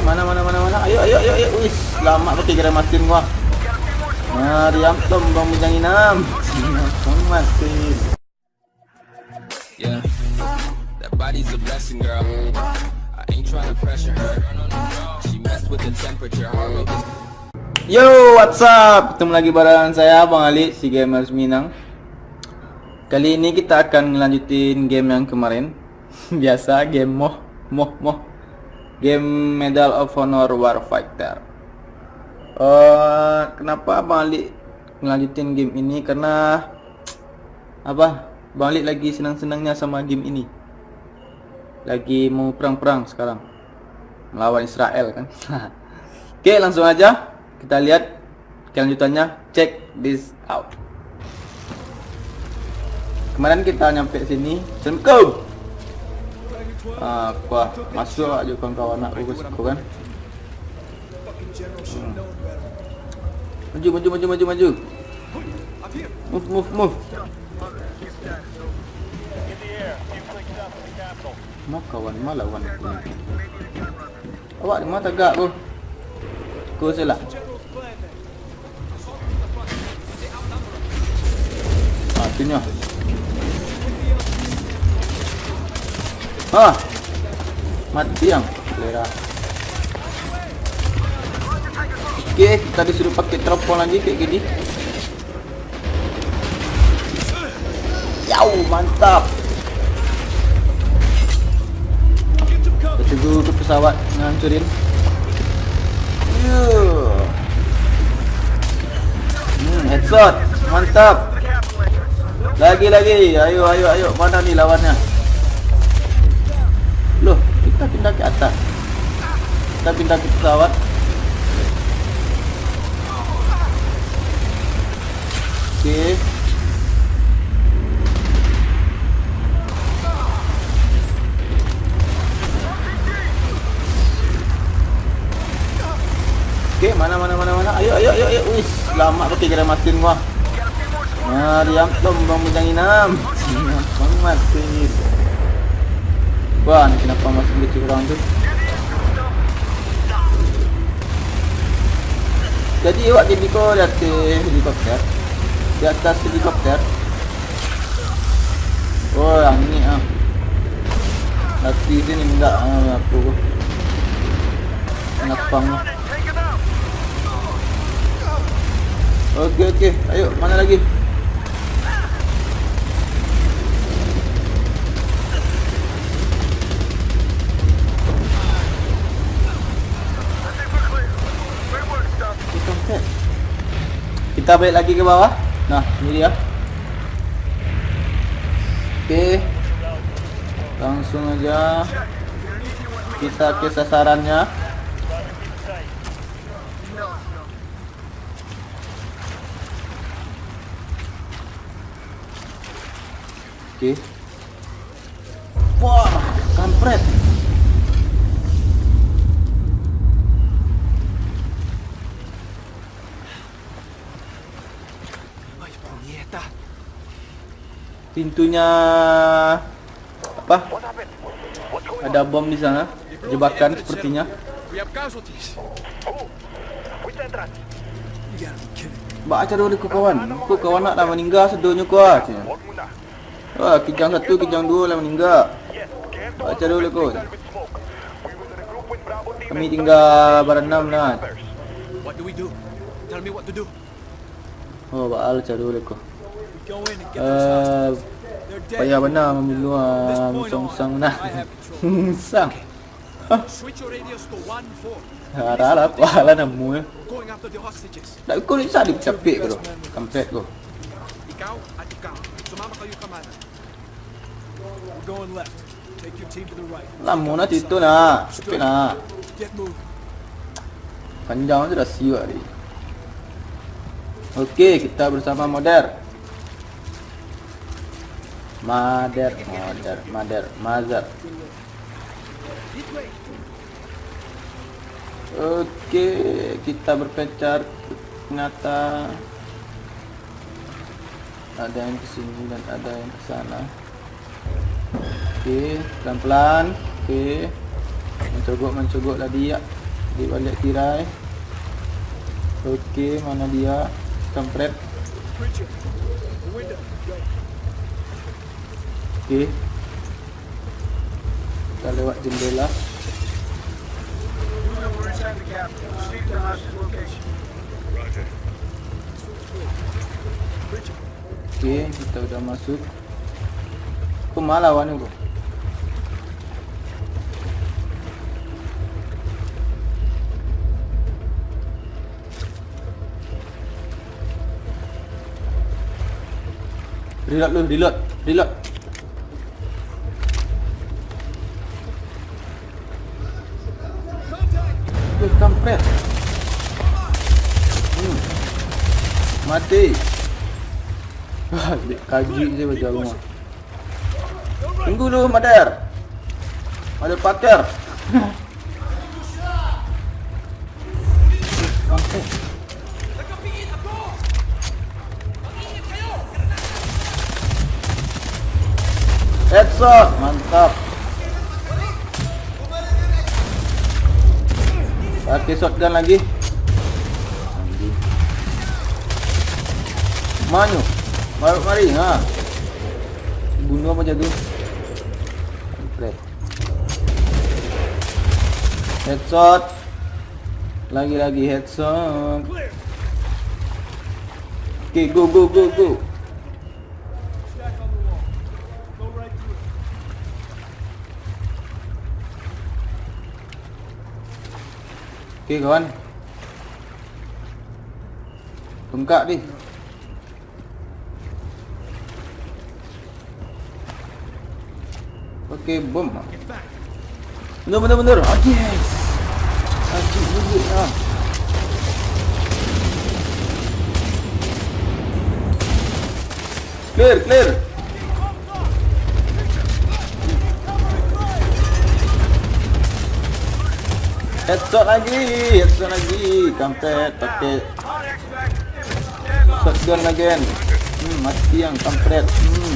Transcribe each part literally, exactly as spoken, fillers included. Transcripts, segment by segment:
Mana, mana, mana, mana? Ayo, ayo, ayo, ayo. Wis, lama pakai granatin gua. Nah, diam, tombong bujang inam. Tombong mati. Yeah. That body's a blessing, girl. I ain't tryna pressure her. She messed with the temperature, heart rate is Yo, what's up? Ketemu lagi bareng saya, Bang Ali, si Gamers Minang. Kali ini kita akan ngelanjutin game yang kemarin. Biasa, game moh, moh, moh. Game Medal of Honor Warfighter. Eh, kenapa Bang Ali ngelanjutin game ini? Karena apa? Bang Ali lagi senang-senangnya sama game ini. Lagi mau perang-perang sekarang. Melawan Israel kan. Oke, langsung aja kita lihat kelanjutannya. Check this out. Kemarin kita nyampe sini. Assalamualaikum. Ah, kuah masuk aja kawan-kawan nak urus aku kan. Hmm. Maju, maju, maju, maju, maju. Move, move, move. Ma kawan, ma lawan. Awak di ma tagak tu? Ko salah. Ah, tu nyo. Ha. Mati ang. Lera. Oke, kita disuruh pakai teropong lagi kayak gini. Yau, mantap. Betul tu pesawat ngancurin. Yo. Hmm, headshot. Mantap. Lagi, lagi. Ayo, ayo, ayo. Mana ni lawannya? Loh, kita pindah ke atas. Kita pindah ke pesawat. Oke. Oke, mana, mana, mana, mana? Ayo, ayo, ayo, ayo. Wis, lama pakai granatin gua. Nah, diam, tombong bujang inam. Bang mati. Wah, ni kenapa masih lucu orang tu? Jadi, awak jadi ko di atas helikopter. Di atas helikopter. Oh, yang ni ah. Lati sini enggak ah, apa ko. Lapang. Oke, oke. Ayo, mana lagi? Kita balik lagi ke bawah. Nah, ini dia. Oke. Langsung aja kita ke sasarannya. Oke. Wah, kampret. Pintunya apa? Ada bom di sana. Jebakan sepertinya. Baa caro ko kawan? Ko kawan nak lah maningga sadonyo ko ah. Wah, kijang satu, kijang duo lah maningga. Baa caro ko? Kami tingga baranam lah. What do we do? Tell me what to do. Oh, baa caro ko. Eh, payah bana mambunuah musang-musang nah. Musang. Hah? Arah lah, apo lah namo eh. Nak ikut ni sah dicapik ko. Kampret ko. Lamo nah tu nah. Capik nah. Panjang tu dah siwak tadi. Oke, kita bersama Moder. Mader, Mader, Mader, Mazer. Oke, kita berpencar. Ternyata ada yang ke sini dan ada yang ke sana. Oke, pelan-pelan. Oke. Mancogok-mancogok tadi ya. Baliak tirai. Oke, mana dia? Kampret. Oke. Kita lewat jendela. Oke, kita udah masuk. Kok malah lawan tu? Reload lu, reload, reload. Weh, kampret. Hmm. Mati. Wah, dek kaji je bajalan rumah. Tunggu dulu, Madar. Motherfucker. Bangsat. Headshot, mantap. Pakai shotgun lagi. Anjing. Manyo. Baru mari, ha. Bunuh apa jago? Kampret. Headshot. Lagi-lagi headshot. Oke, go, go, go, go. Oke, kawan. Bengkak deh. Pakai bom ah. Mundur, mundur, mundur. Ah, yes. Anjing, mundur ah. Clear, clear. Headshot lagi, headshot lagi. Kampret, pakai shotgun lagi kan. Hmm, mati yang kampret. Hmm.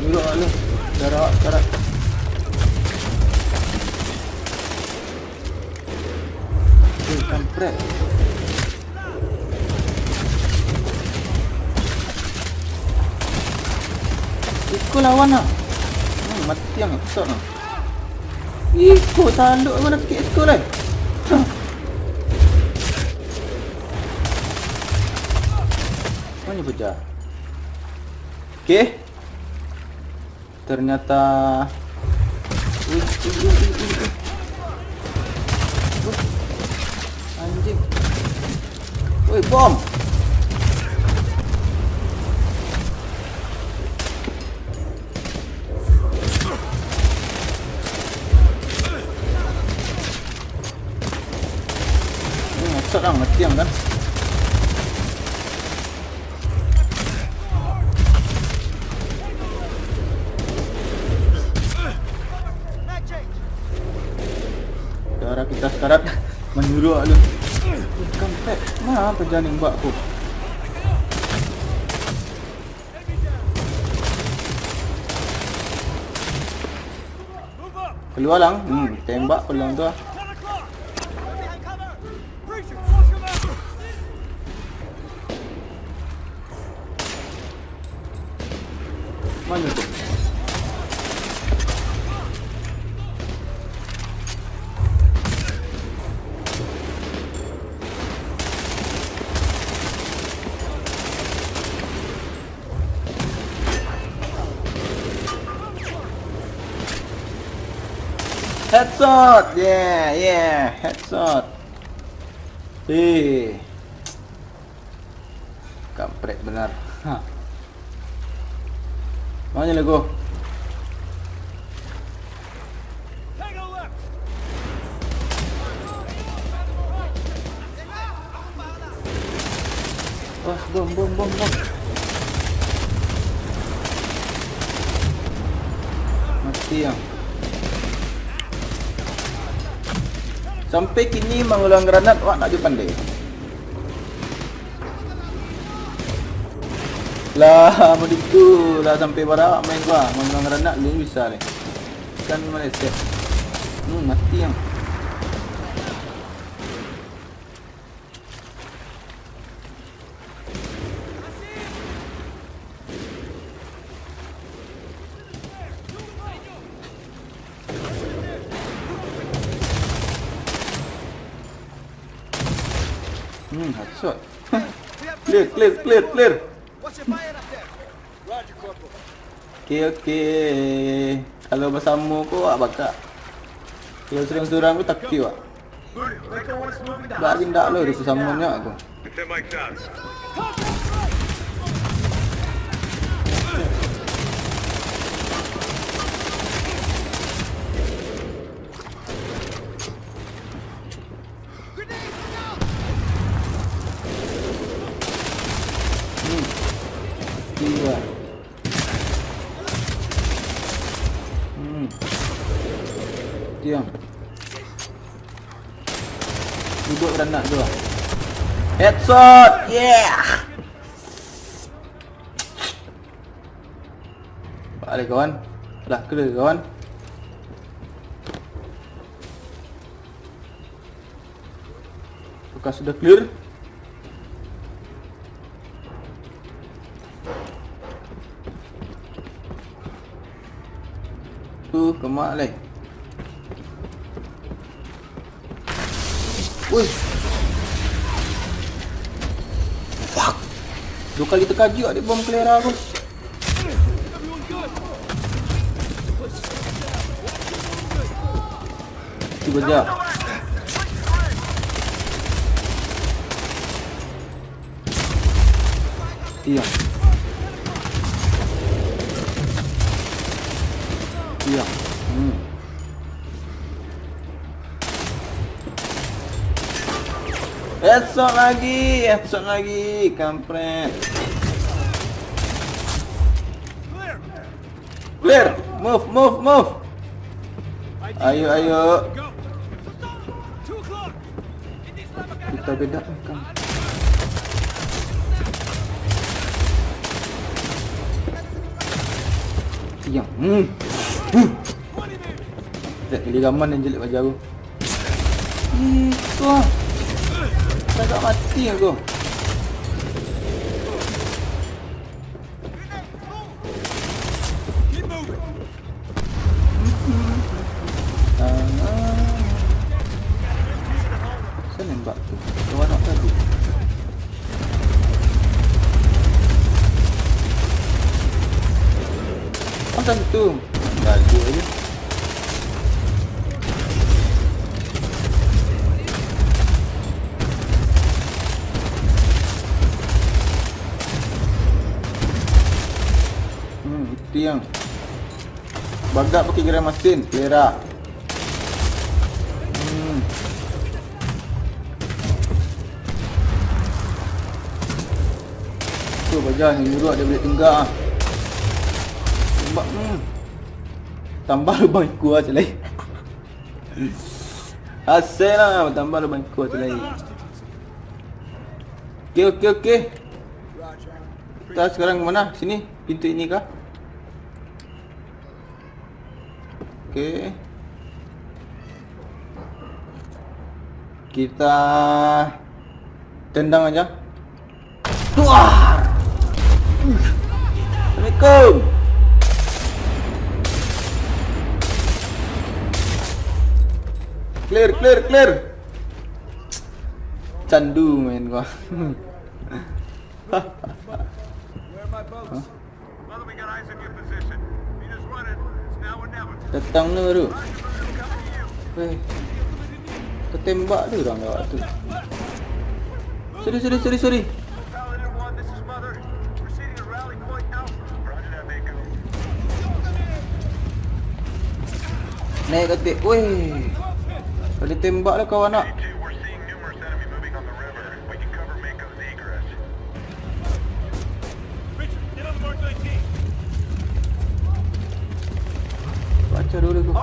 Dulu lu. Darah, darah. Eh, kampret. Iko lawan lah. Hmm, mati yang headshot lah. Iko taluk mana kek iko lah. Huh. Mana pecah? Oke. Ternyata. Wih, wih, wih, wih, wih, wih. Wih. Anjing. Wih, bom. Ini ngesot lah, mati yang kan. Darah kita sekarat. Menyuruh lu. Bukan pet. Nah, apa jangan nembak aku? Keluar lang. Hmm, tembak peluang tu lah. Mana tu? Headshot. Yeah, yeah, headshot. Eh. Kampret benar. Ha. Mana lagu? Wah, bom, bom, bom, bom. Mati yang. Sampai kini mangulang granat, wak nak jo pandai. Lah, maditu lah sampai bara main gua, mangulang granat lu bisa ni. Kan meleset. Hmm, mati yang. Hmm, headshot. Clear, clear, clear, clear. Oke, oke. Kalau basamo ko, awak bakak. Kalau surang-surang ko, taktik, wak. Bak indak lo, di sasamonyo aku. Hmm. Iya. Hmm. Tiang. Duduk baranak tu lah. Headshot! Yeah! Balik, kawan. Lah clear, kawan. Apakah sudah clear? Tu, kemak lai. Wih. Fuck. Dua kali tekajuak dek bom clear aku. Cuba je. Iya. Iya. Hmm. Headshot lagi, headshot lagi, kampret. Clear. Move, move, move. Ayo, ayo. Kita beda kan. Yang. Hmm. Huh. Lihat giliran mana yang jelek wajah aku. Ih, kau. Agak mati aku. Keep moving. Ah. Siapa nembak tu? Kawan awak tadi. Masa situ? Gaduh aja. Hmm, itu yang bagak pakai gerai masin, selera. Hmm. Tu baja yang nyuruh dia boleh tunggang ah. Tembak, hmm. Tambah lubang ikua, ah, celai. Asal lah, tambah lubang ikua, ah, celai. Oke, oke, oke. Kita sekarang ke mana? Sini, pintu ini kah? Oke. Kita tendang aja. Tuar! Assalamualaikum. Clear, clear, clear. Candu main gua. Hah? Datang ni baru. Eh. Tertembak tu orang lewat tu. Sorry, sorry, sorry, sorry. Naik katik. Weh. Pada tembak lah kawan nak. Baca dulu tu.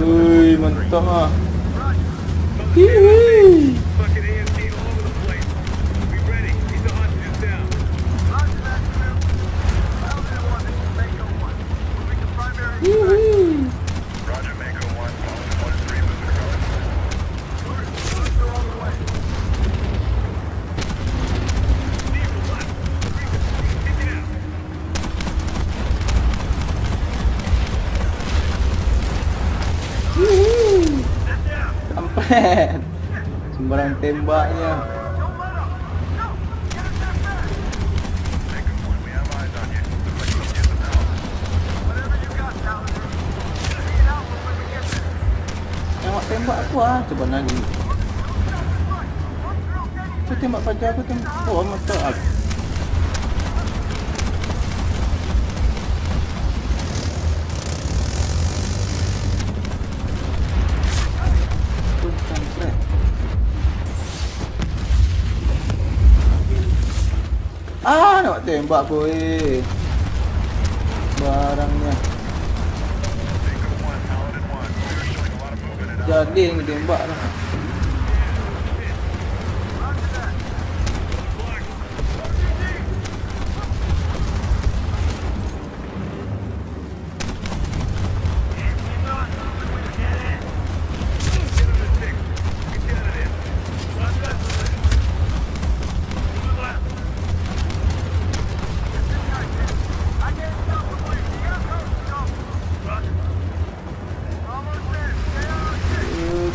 Ui, mantap ah. Hihi. Hihi. Tembaknya. Tembak-tembak aku ah, coba nari. Aku tembak paja, aku tembak. Oh, mata aku. Aku tembak. Ah, nak tembak aku, eh. Barangnya. Jadi yang tembak lah.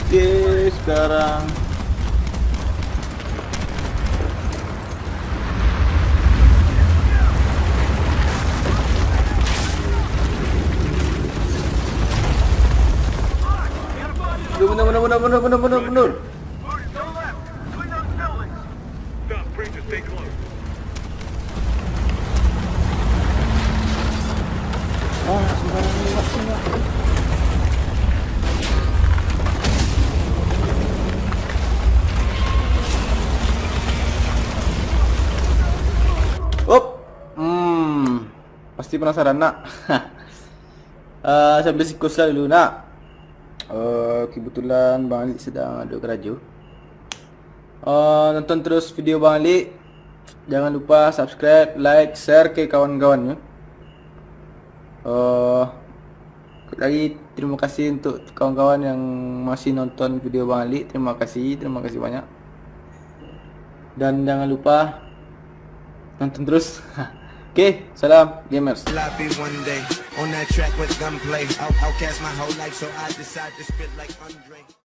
Oke, sekarang. Mundur, mundur, mundur. Ah, sembarang nembak, nembak. Op. Hmm. Pasti penasaran, nak? Eh, sambil sikus lah dulu, nak. Eh, kebetulan Bang Alik sedang ada karajo. Eh, nonton terus video Bang Alik. Jangan lupa subscribe, like, share ke kawan-kawannya. Eh, sekali lagi, terima kasih untuk kawan-kawan yang masih nonton video Bang Alik. Terima kasih, terima kasih banyak. Dan jangan lupa nonton terus. Oke, salam gamers. Sloppy one day on that track with gunplay. Out, outcast my whole life, so I decide to spit like Andre.